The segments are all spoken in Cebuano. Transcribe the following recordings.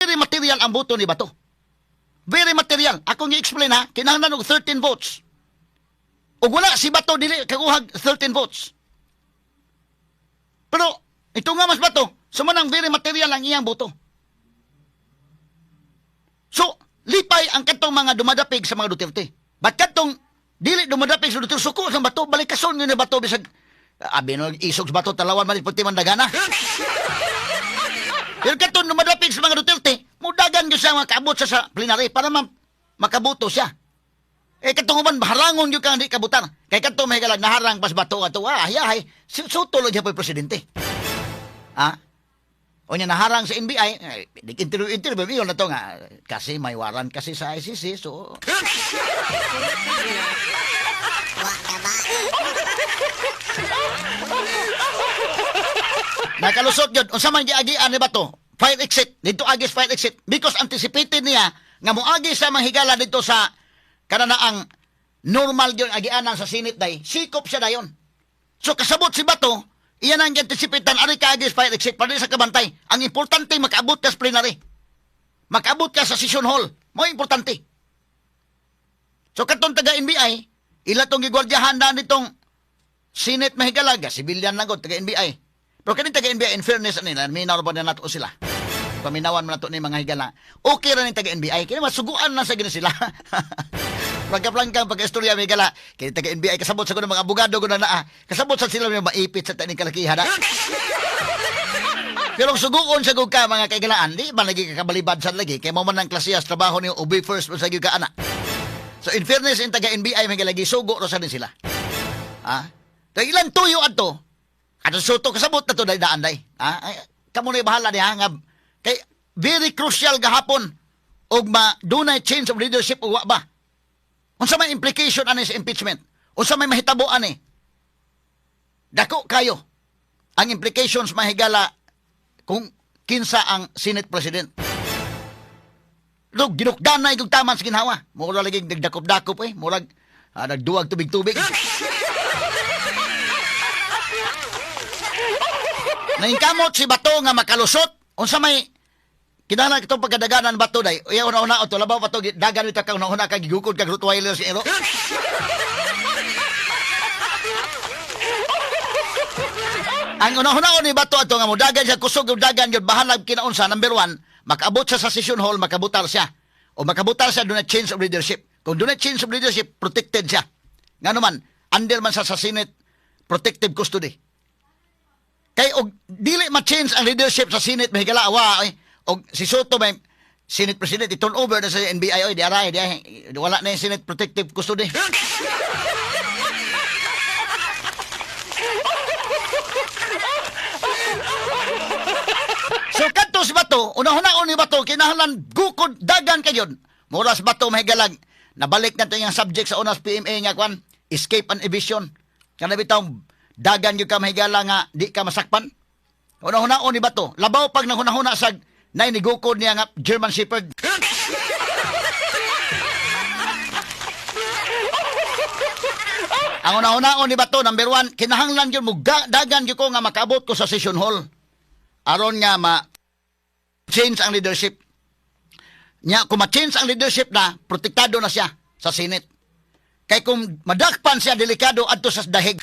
Very material ang boto ni Bato. Very material. Akong i-explain ha, kinahanglan og 13 votes. Ug wala si Bato, dili kakuhag 13 votes. Pero ito nga mas Bato, sumanang very material ang iyang boto. So, lipay ang katong mga dumadapig sa mga Duterte. But katong dili dumadapig sa Duterte, suko sa Bato, balik kason yun ni Bato, bisag, abi no, isog sa Bato, talawan man puti man dagana. Pero katong dumadapig sa mga Duterte, mudagan gyud siya makaabot siya sa plenary para makaboto siya. Eh katong uban harangon gyud kang di kabutar. Kay katong may galag naharang pas Bato ato, ah, ay, suto lang siya po presidente. Ha? O niya naharang sa NBI, eh, interview interview yun na to nga kasi may waran kasi sa ICC, so nakalusot yun. Unsa man giagian ni Bato? Fire exit. Dito agis fire exit. Because anticipated niya nga moagi sa manghigala dito sa kananaang normal yun agianan sa Senate day. Sikop siya dayon. So kasabot si Bato, iyan ang anticipatean ari ka agis fire exit para sa kabantay. Ang importante makaabot ka sa plenary. Makaabot ka sa session hall. Mo importante. So katong taga NBI, ila tong gigwardyahan na nitong Senate mahigalaga, civilian lang gud taga NBI. Pero kaning taga NBI, in fairness nila, minaw ba na nato sila? Paminawan man nato ni mga higala. Okay ra ni taga NBI, kini masuguan na sa gini sila. Pagkaplangkang pagka-istorya may higala, kini taga NBI kasabot sa kuno mga abogado kuno naa. Kasabot sa sila may maipit sa taning kalakihan. Pero suguon sa ka mga kaigalaan, di ba lagi kakabalibad sa lagi kay mo man ang klasiyas trabaho niyo obey first mo sa gyud ka ana. So in fairness in taga NBI may lagi sugo ro sa din sila. Ha? Kay ilang tuyo adto? Ato suto kasabot na to dahil daan day. Ha? Ay, kamo na bahala niya nga kay very crucial gahapon og ma dunay change of leadership o wa ba. Unsa may implication ani sa impeachment? Unsa may mahitabo ani? Dako kayo ang implications mahigala kung kinsa ang Senate President. Lug ginukdan na igong taman sa ginhawa. Mura lagi nagdakop-dakop eh. Murag nagduwag tubig-tubig. Naingkamot si Bato nga makalusot. Unsa may kinahanglan kitong pagkadaganan Bato day. Uya una-una to labaw pa to dagan ito kang una-una kag gigukod kag Rottweiler si Ero. Ang una-una ni Bato ato nga modagan siya kusog og dagan gyud bahalag kinaunsa. Number 1, makaabot siya sa session hall, makabutar siya. O makabutar siya, dunay change of leadership. Kung dunay change of leadership, protected siya. Ngano man, under man sa Senate protective custody. Kay og dili ma-change ang leadership sa Senate mahigala awa eh. Og si Soto may Senate President i-turn over na sa NBI oy di aray di ay, wala na yung Senate protective custody. So kadto si Bato, unahuna ni Bato kinahanglan gukod dagan kayon. Mura sa Bato mahigalag nabalik na to yung subject sa unas PMA nga kwan, escape and evasion. Kana bitaw dagan gyud ka mahigala nga di ka masakpan. Unahuna ni Bato, labaw pag naghunahuna sa nay nigukod niya nga German Shepherd. Ang unahuna ni Bato, number 1, kinahanglan gyud mo dagan gyud ko nga makaabot ko sa session hall. Aron nga ma change ang leadership. Nya kung ma-change ang leadership na, protektado na siya sa Senate. Kay kung madakpan siya delikado adto sa dahig.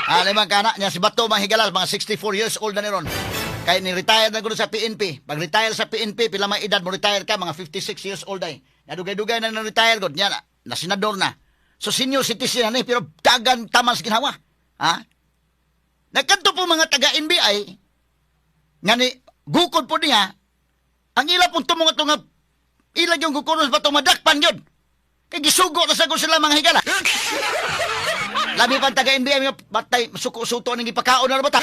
Alimang kana niya si Bato manghigala, mga 64 years old na ni ron. Kay ni-retire na gulo sa PNP. Pag retire sa PNP, pila may edad mo retire ka, mga 56 years old ay. Nadugay-dugay na na-retire god niya na, na senador na. So senior citizen na ni, pero dagan tamas ginawa. Ha? Nagkanto po mga taga-NBI nga ni gukod po niya ang ila pong tumong ato nga ilag yung gukuron sa Bato madakpan yun. Kay gisugo na sagol sila mga higala. Labi pang taga-NBI mga batay suko-suto ning gipakaon na bata.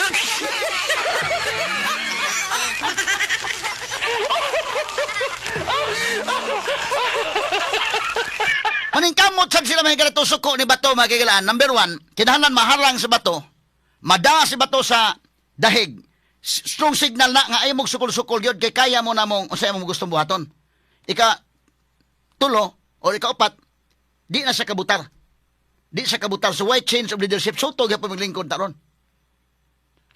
Maningkamot sad sila mga higala suko ni Bato mga higalaan. Number 1, kinahanglan maharang sa Bato. Mada si Bato sa dahig. Strong signal na nga ay mong sukol-sukol yun kay kaya mo na mong unsay mo gustong buhaton. Ika tulo o ika upat, di na siya kabutar. Di sa kabutar. So why change of leadership? Sotto gyapon maglingkod taron.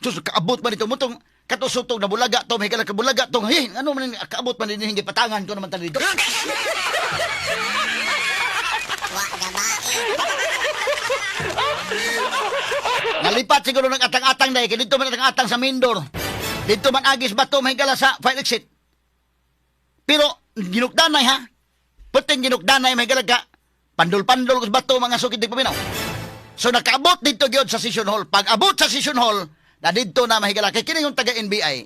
Sus, kaabot man ito mo tong kato Sotto na bulaga to, may kabulaga to. Hey, ano man kaabot man din patangan ko naman tali dito. Wa gabae. Nalipat siguro ng atang-atang dahil kay dito man atang-atang sa main door. Dito man agis bato mahigala sa fire exit. Pero ginukdanay ha. Puting ginukdanay mahigala ka. Pandol-pandol kus bato mga sukid di paminaw. So nakaabot dito gyud sa session hall. Pag abot sa session hall, na didto na mahigala kay kini yung taga NBI.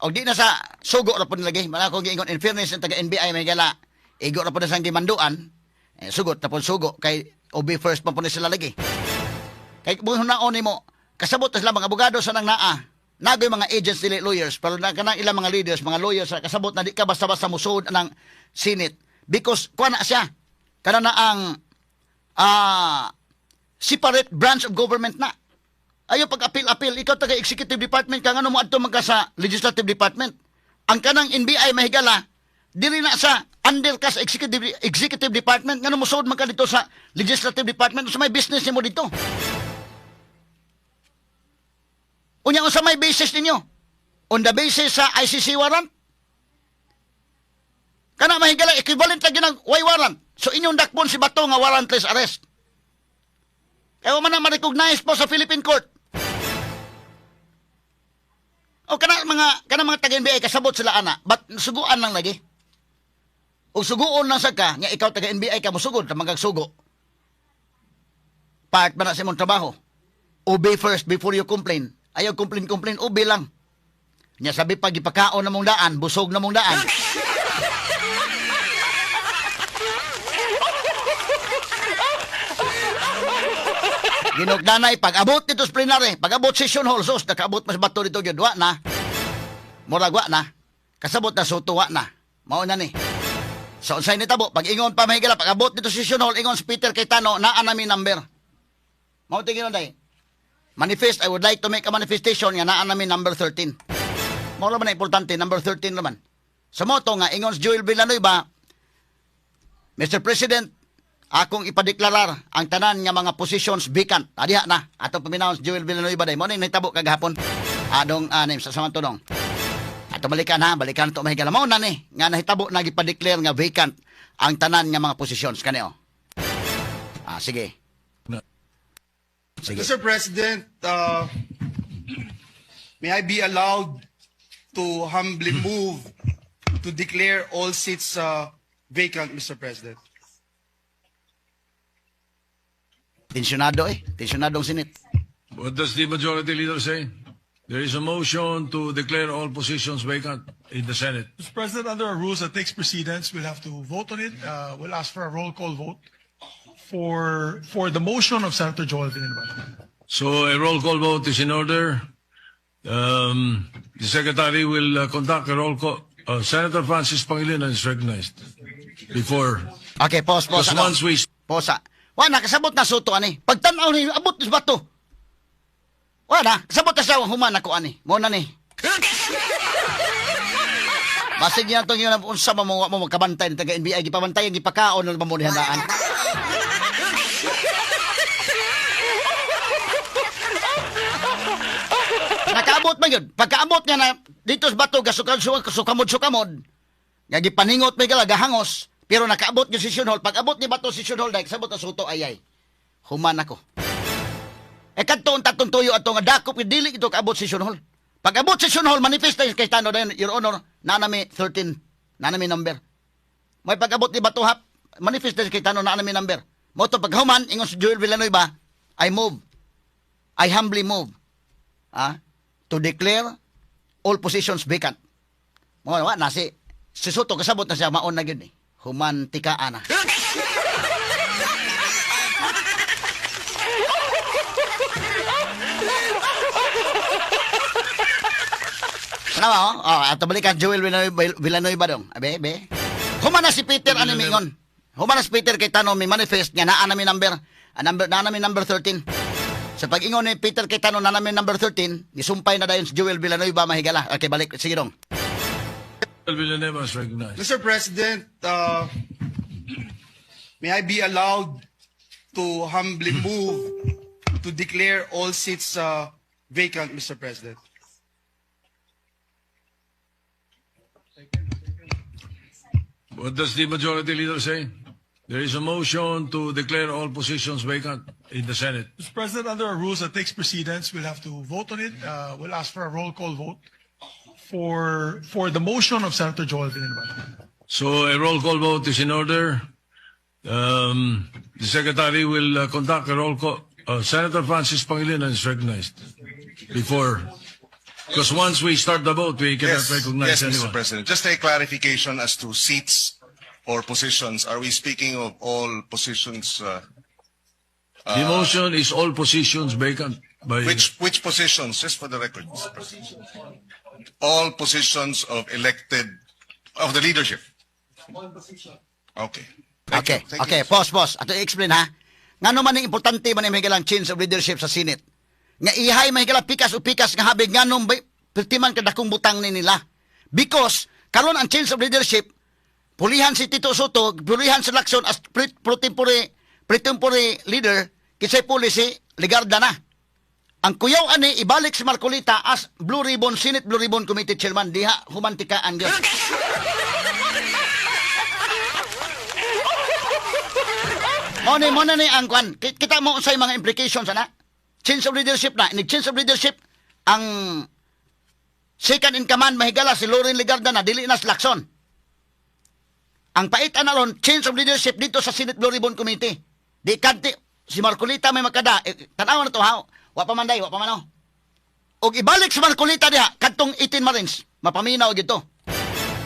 Og di na sa sugo ra pud nilagay. Mala ko giingon in fairness ang taga NBI mahigala. Igo ra pud na sang gimanduan. Eh, sugot na pud sugo kay obey first pa pud ni sila lagi. Kay kung hunaon nimo, kasabot na sila mga abogado sa nang naa. Nagoy mga agents dili lawyers, pero na kanang ilang mga leaders, mga lawyers, kasabot na di ka basta-basta musuod ng Senate. Because kuha na siya. Kana na ang separate branch of government na. Ayaw pag-appeal-appeal, ikaw taga executive department ka, ngano mo adto man ka sa legislative department? Ang kanang NBI mahigala, dili na sa under ka sa executive department, ngano mo suod man ka dito sa legislative department, sa may business nimo dito? Unya unsa may basis ninyo? On the basis sa ICC warrant? Kana mahigala equivalent lagi ng why warrant. So inyong dakpon si Bato nga warrantless arrest. Kaya man na ma-recognize po sa Philippine court. O kana mga taga NBI kasabot sila ana, but suguan lang lagi. O suguon lang sa ka, nga ikaw taga NBI ka mosugod ta magagsugo. Part ba na sa imong trabaho? Obey first before you complain. Ayaw complain complain, obey lang. Nya sabi pag ipakaon na mong daan, busog na mong daan. Ginugdanay, pag abot dito sa plenary, pag abot session hall, sus, nakaabot mas bato dito gyud, wa na. Murag wa na. Kasabot na Sotto, wa na. Mao na ni. So unsay nitabo, pag ingon pa mahigala, pag abot dito sa session hall, ingon si Peter Cayetano, naa na mi number. Mao tingin day. Manifest, I would like to make a manifestation nga naa na mi number 13. Mao ra man na importante, number 13 naman. Sa moto nga ingon si Joel Villanueva, Mr. President, akong ipadeklarar ang tanan nga mga positions vacant. Adiha na. Atong paminawon si Joel Villanueva day. Mo ning nahitabo kagahapon. Adong anim sa samang tunong. Ato balikan ha, balikan to mahigala. Mao na ni nga nahitabo na gipadeclare nga vacant ang tanan nga mga positions kanio. Ah, sige. Sige. Mr. President, may I be allowed to humbly move to declare all seats vacant, Mr. President? Tensyonado eh. Tensyonado ang Senate. What does the majority leader say? There is a motion to declare all positions vacant in the Senate. Mr. President, under our rules that takes precedence, we'll have to vote on it. We'll ask for a roll call vote for the motion of Senator Joel Villanueva. So a roll call vote is in order. The secretary will conduct a roll call. Senator Francis Pangilinan is recognized before. Okay, pause, pause. Because Ano? once we Pause. Wa na kasabot na Sotto ani. Pagtan-aw ni abot ni bato. Wa na kasabot na siya human ako ani. Mo na ni. Basig niya itong yun, unsa mo mo mo magkabantay ng taga NBI, gipabantay, gipakaon na ba mo nihandaan? Nakaabot man yun. Pagkaabot niya na dito sa bato, gasukan sukamod sukamod. Nga gipaningot may gala, gahangos. Pero nakaabot yung session hall. Pag abot ni bato session hall, dahil kasabot ang Sotto, ay ay. Human ako. E kadto ang tatong tuyo ato nga dakop dili ito kaabot session hall. Pag abot session hall, manifest na kay Tano dayon, Your Honor, naa nami 13, naa nami number. May pag-abot ni Bato hap, manifest na kay Tano naa nami number. Mo to paghuman ingon si Joel Villanueva, I move. I humbly move. Ah, to declare all positions vacant. Mo wa na si Sotto kasabot na siya maon na gyud ni. Human tika ana. Ano ba, oh? Oh, ato balikan Joel Villanueva, Villanueva dong. Abe, be. Human na si Peter ano mingon. Human na si Peter Cayetano mi manifest nga naa nami number, ah, number naa nami number 13. Sa pag-ingon ni Peter Cayetano na nami number 13, gisumpay na dayon si Joel Villanueva mahigala. Okay, balik sige dong. Villanueva is recognized. Mr. President, may I be allowed to humbly move to declare all seats vacant, Mr. President. What does the majority leader say? There is a motion to declare all positions vacant in the Senate. Mr. President, under our rules that takes precedence, we'll have to vote on it. We'll ask for a roll call vote for the motion of Senator Joel Villanueva. So a roll call vote is in order. The secretary will conduct a roll call. Senator Francis Pangilinan is recognized before, because once we start the vote, we cannot recognize Yes, anyone. Mr. President. Just a clarification as to seats or positions. Are we speaking of all positions? The motion is all positions vacant by Which positions? Just for the record, Mr. President. All positions of elected, of the leadership. Okay. Thank Okay, you. Thank okay, you. Pause, pause. Ato i-explain ha. Ngano man ning importante man ning mahigalang change of leadership sa Senate? Nga ihay mahigala pikas o pikas nga habig nganong bay pertiman kadakong butang ni nila. Because karon ang change of leadership, pulihan si Tito Sotto, pulihan si Lacson as pro tempore leader, kisay puli si Legarda na. Ang kuyaw ani ibalik si Marcoleta as Blue Ribbon Senate Blue Ribbon Committee Chairman diha humantikaan gyud. Mo ni ang kwan. Kita mo unsay mga implications ana. Change of leadership na. Inig change of leadership ang second in command mahigala si Loren Legarda na, dili na si Lacson. Ang pait ana ron, change of leadership dito sa Senate Blue Ribbon Committee. Di kanti si Marcoleta may makada. Eh, tan-aw na to ha. Wa pa man day, wa pa man oh. Og ibalik si Marcoleta diha kadtong 18 Marines, mapaminaw gito.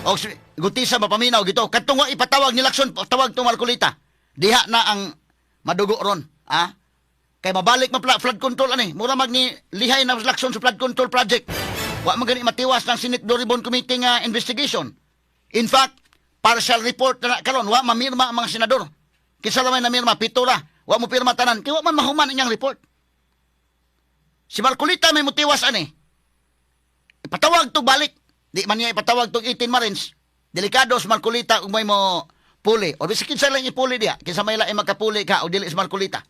Og si Gutisa mapaminaw gito. Kadtong wa ipatawag ni Lacson, tawag tong Marcoleta. Diha na ang madugo ron, ah. Kay mabalik man flood control ani. Mura mag ni lihay na Lacson sa flood control project. Wa man gani matiwas ng Senate Blue Ribbon Committee nga investigation. In fact, partial report na karon, wa mamirma ang mga senador. Kinsa ra may namirma, 7 ra. Wa mo pirma tanan kay wa man mahuman inyang report. Si Marcoleta may motiwas ani. Ipatawag to balik. Di man niya ipatawag tong 18 Marines. Delikado si Marcoleta kung may mo puli. O bisag kinsa lang ipuli diha. Kinsa may laing magkapuli ka o dili si Marcoleta.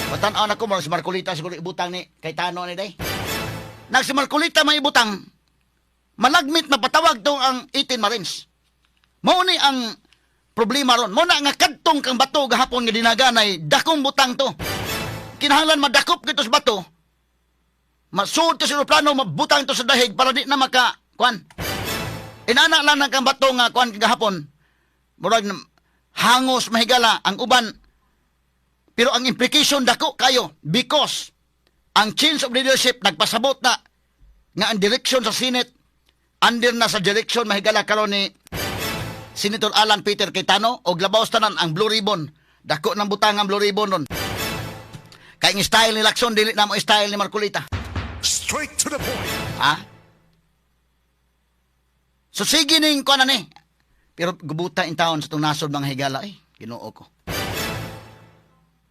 Patan-aw na ko mo si Marcoleta siguro ibutang ni Cayetano ni day. Nag si Marcoleta may ibutang, malagmit na patawag tong ang 18 Marines. Mao ni ang problema ron. Mao na nga kadtong kang Bato gahapon nga dinaganay, dakong butang to. Kinahanglan madakop gito sa Bato. Masuod to sa eroplano, mabutang to sa dahig para di na maka kuan. Inana lang ng kang Bato nga kuan gahapon. Murag hangos mahigala ang uban. Pero ang implication dako kayo because ang change of leadership nagpasabot na nga ang direction sa Senate under na sa direction mahigala karon ni Senator Alan Peter Cayetano og labaw sa tanan ang Blue Ribbon. Dako ng butang ang Blue Ribbon ron. Kay ang style ni Lacson dili na mo style ni Marcoleta. Straight to the point. Ha? So sige ning kuan ni. Pero gubuta in taon sa itong nasod mga higala eh. Ginoo ko.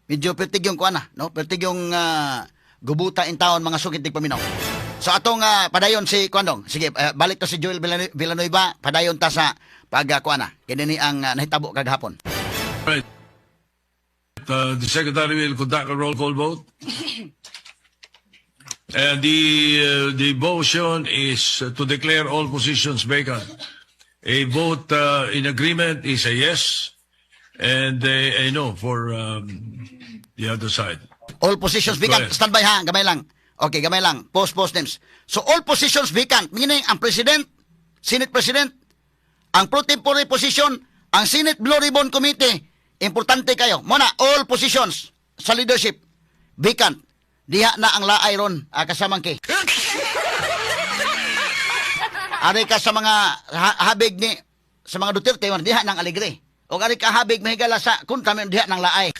Medyo pertig yung kuan na, no? Pertig yung gubuta in taon mga sukit paminaw. So atong padayon si kuan dong. Sige, balik to si Joel Villanueva, padayon ta sa pag kuan na. Kini ni ang nahitabo kagahapon. Right. The secretary will conduct a roll call vote. And the motion is to declare all positions vacant. A vote in agreement is a yes, and a no for the other side. All positions Go vacant. ahead. Stand by ha, gamay lang. Okay, gamay lang. Post, post names. So all positions vacant, meaning ang President, Senate President, ang pro tempore position, ang Senate Blue Ribbon Committee, importante kayo. Muna, all positions sa leadership, vacant. Diha na ang laay ron, kasamang kay. Ari ka sa mga habig ni sa mga Duterte, man, diha nang alegre. O ari ka habig mahigala sa kontra, man, diha nang laay.